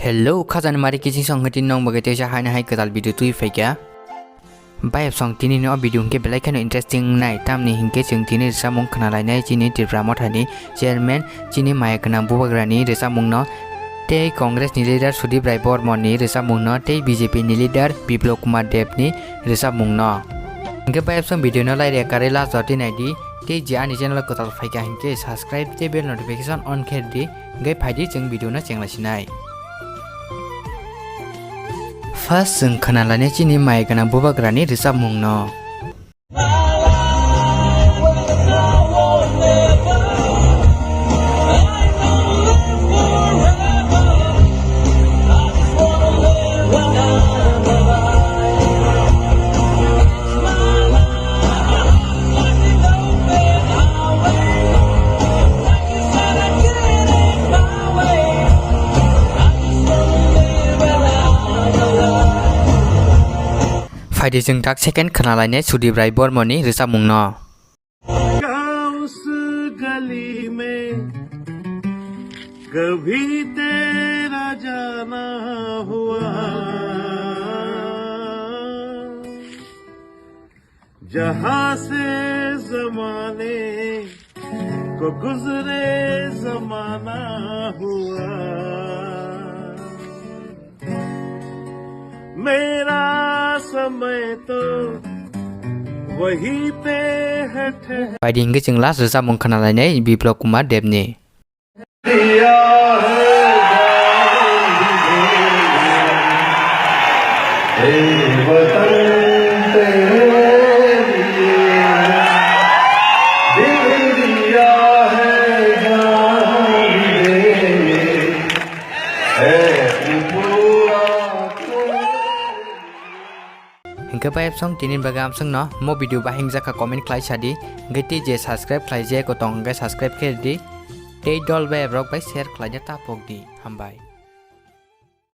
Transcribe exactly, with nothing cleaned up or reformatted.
Hello, khajani mari kiching song hwtwi nong bagwi teisa haino hai kwtal video twi phaikha. Bayap song tini no video hwnkhe belai kheno interesting nai, tamni hwnkhe chwng tini rwchapmung khwnalainai chini Tipra Mothani chairman chini maya gwnang bubagrani rwchapmung no, tei Congress ni leader Sudip Rai Bormon ni rwchapmung no, tei B J P ni leader Biplab Kumar Deb ni rwchapmung no. Hwnkhe bayap song video no laire karwi last o twi naidi, tei je ani channel o kwtal phaikha hwnkhe subscribe tei bell notification on khe di, hwnkhe phaidi chwng video no chenglaisinai. First chwng khwnalainai chini maya gwnang bubagrani rwchapmung no. Phaidi chwng tak second khwnalainai Sudip Rai Bormon ni rwchapmung no. उस गली में कभी तेरा जाना हुआ, जहां से जमाने को गुजरे जमाना हुआ। मेरा समय तो वहीं पे है ठहरा। Phaidi hwnkhe chwng last rwchapmung khwnalainai Biplab Kumar Deb ni. दिया है जान दे, ए वतन तेरे लिए, दिल दिया है जान दे, ए पूरा तेरे लिए। Hwnkhe bayap song tini bagwi amsong no mo video bahing jakha comment khlai sadi, hwnkhe tei je subscribe khlai je ko tong hwnkhe subscribe khe di, tei dol bayap rok bai share khlai de ta pok di, hambai.